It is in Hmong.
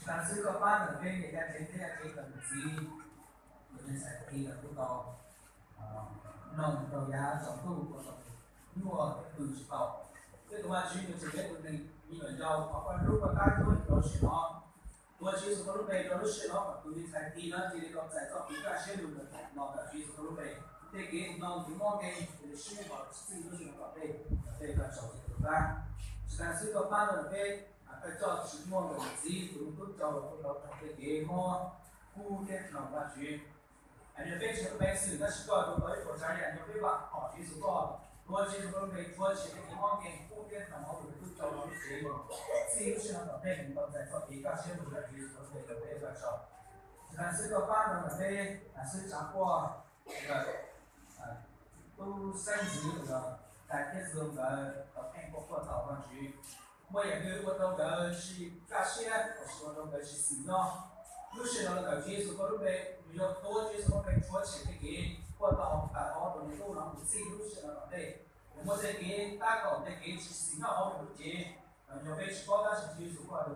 Tam sim no koj pab ntawm peb niam yaj tsev thiab yaj tsev kawm tus txiv, tus me ntxhais Tis los kuj tau noog rau yav tsaus ntuj ua tau nyuaj pw tsis tau. Thiab tus Vajtswv nws tseem yog tus neeg me nyuam yaus, thov koj hlub koj tab ntuj rau lub sij hawm no. Tuav Tswv Yexus koj lub npe rau lub sij hawm no kom tus me ntxhais Tis no cia li tau txais txoj kev kaj siab lug ntawm no ntawm Tswv Yexus koj lub npe. Tej kev noog kev mob nkeeg cia li sib hlub txij lub sij hawm no tom ntej, tom ntej koj tsaug tus tub. Tsis tas xwb koj pab ntawm peb, koj coj tsis muaj nkawm txiv tus me tub Cau los kuj tau raug tej kev mob kub thiab hnoos Vajtswv. Yog peb tsis muaj peev xwm tab sis koj tau tau ib puas tsav yam, yog peb vam khom Tswv Yexus koj, tuav Tswv Yexus koj lub npe rhuav tshem tej kev mob nkeeg kub thiab hnoos hauv tus me tub Cau lub cev, txij lub sij hawm no tom ntej nws tau txais txoj kev kaj siab lug ntawm Tswv Yexus koj lub npe, rau peb koj tsaug. Tsis tas xwb koj pab ntawm peb, tsis tas xwb tsav quaj ntawm tub xeeb ntxwv uas Tais Thiab Xwm nkawd tau pheej quaj quaj tau Vajtswv. Muaj yam twg ua rau nkawd tsis kaj siab los sis ua rau nkawd tsis xis nyob, lub sij hawm no los ntawm Tswv Yexus koj lub npe, nws yuav tuav Tswv Yexus koj lub npe rhuav tshem tej kev quaj tau, tab tom ua rau nws tub no mus txij lub sij hawm no tom ntej. Nws muaj tej kev tab kaum tej kev tsis xis nyob hauv nws lub cev, yog peb tsis paub tab sis Tswv Yexus koj